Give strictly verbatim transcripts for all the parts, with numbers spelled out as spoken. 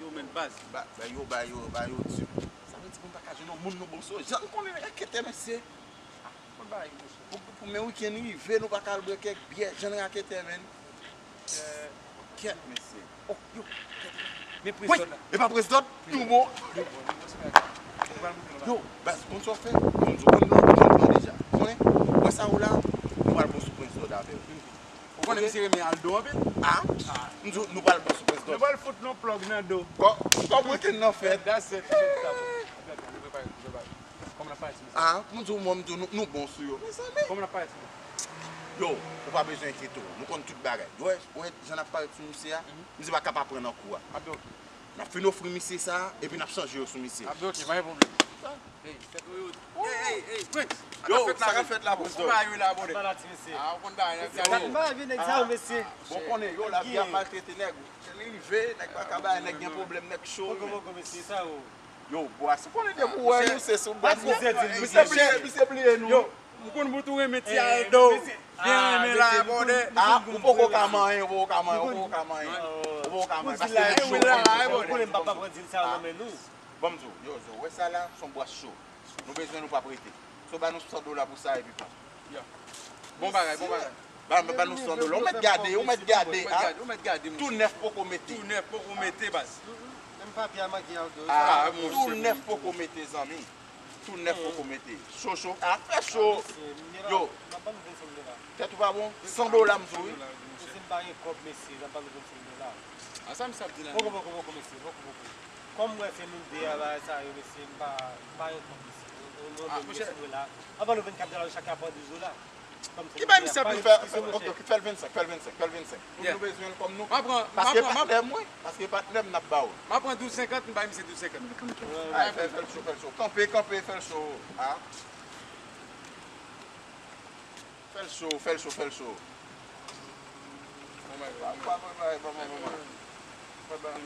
Ou menm baz. Ba, ba yo, ba yo, ba yo di. Sa vle di pou m pa ka jwenn yon moun nou bon sou. Jan m konnen nèg ak kete, mesye. Pou, pou men wikenn rive, nou pa ka al bwè kèk byè, jan raketè, menn. Kèt, mesye. Oh, yo, kèt. Men prezidant la. E pa prezidant, nou bon. Nou bon, nou bon, se pa grave. Nou pral monte, nou pral. Yo, baz, konn sa w fè? Konn sa w konn nou, nou konn deja. Konnen? Wè sa ou la, nou pral bon sou prezidant avè w. Ou konnen misye renmen Aldo anpil? Ah? M di w, nou pral bon sou prezidant. Nou pral fout nou plòg nan do. Kò, kò wikenn nan fèt. That's it. Kòman n ap parèt sou misye? Ah, m di w, mwen, m di w, nou, nou bon sou yo. Mezanmi. Kòman n ap parèt sou misye? Yo, ou pa bezwen enkyete w. Nou konn tout bagay. Ou wè, ou wè jan n ap parèt sou misye a? Misye pa ka pa pran nan kou a. Ah, ben, ok. N ap fin ofri misye sa, epi n ap chanje yo sou misye. Ah, ben, ok, pa gen pwoblèm. Hey, tèt ou yo. Hey, hey, hey, Prince. Yo, sa k ap fèt la, Prince? Sa k ap fèt la, Prince? Konn bagay yo la, brother. Sa la, ti mesye. Ah, ou konn bagay, nèg. Mesye, konn bagay, vye nèg sa yo, mesye. Bon, konnen, yo, lavi ap maltrete nèg. Li rive, nèg pa ka bay, nèg gen pwoblèm, nèg cho. Poko, poko, mesye, sa yo. Yo, bwa, si konnen depi ou wè nou, se sou bwa. Misye bliye, misye bliye nou. Yo, m konn bout ou renmen ti Aldo. Byen renmen la, brother. Ah, ou poko ka manyen, ou poko ka manyen, ou poko ka manyen. Ou poko ka manyen, paske li cho. Ou konnen m pa pran dil sa yo nan men nou. Ban m di w, yo, yo, wè sa la, se yon bwa cho. Nou bezwen nou p ap rete. So, ba nou san dola pou sa epi pran. Bon bagay, bon bagay. Ba, ba nou san dola. Ou mèt gade, ou mèt gade, ah. Ou mèt gade, tou nèf poko mete. Tou nèf poko mete, baz. Menm papye a manke a. Ah, tou nèf poko mete, zanmi. Tou nèf poko mete. Cho, cho. Ah, fè cho. Yo. Tèt ou pa bon? San dola m di w, wi. Mesye, m pa gen kòb, mesye, n ap ban nou vennsenk dola. A sa misye ap di la menm? Poko, poko, poko, mesye, poko, poko. Kòm m wè se nou de a bagay sa yo, mesye, m pa, m pa gen kòb, mesye. Nou, nou, nou, mesye, mwen la. An ban nou vennkat dola, chak la pran douz dola. Ki bay misye anpil fè, ok, ok, fè l vennsenk, fè l vennsenk, fè l vennsenk. Nou, nou bezwen l kòm nou. Paske patnè m, wi, paske patnè m n ap ba w. M ap pran douz senkant, m bay misye douz senkant. Ay, fè, fè l cho, fè l cho. Kanpe, kanpe, fè l cho. Ah. Fè l cho, fè l cho, fè l cho. Bon, bay, bon, bay, bon, bay, bon, bay.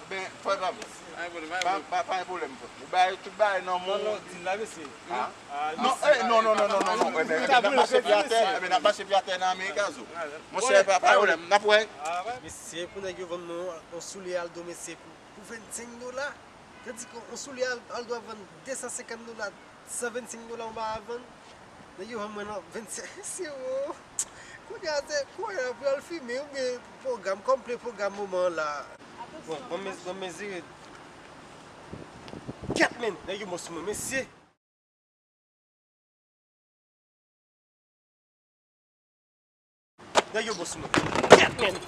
Ben, frè pa m. Pa gen pwoblèm, pa gen pwoblèm. Ou bay tout bagay nan men w. Dil la, mesye. Ah. Non, eh, non, non, non, non, non, non. N ap mache pye atè, n ap mache pye atè nan Amerikazo. Monchè, pa gen pwoblèm, n ap wè. Mesye, pou nèg yo vann nou yon soulye Aldo, mesye, pou, pou vennsenk dola. Tandis que yon soulye Aldo ap vann de san senkant dola, san vennsenk dola yon bagay a vann. Nèg yo vann mwen nan vennsenk, se wo. Kounye a se kounye a pou y al fimen oubyen pwogram, kòm ple pwogram moman an la. Bon, bon, mez-, bon, mezire. Kèt, men, nèg yo mò sou mwen, mesye. Nèg yo bon sou mwen. Kèt, men.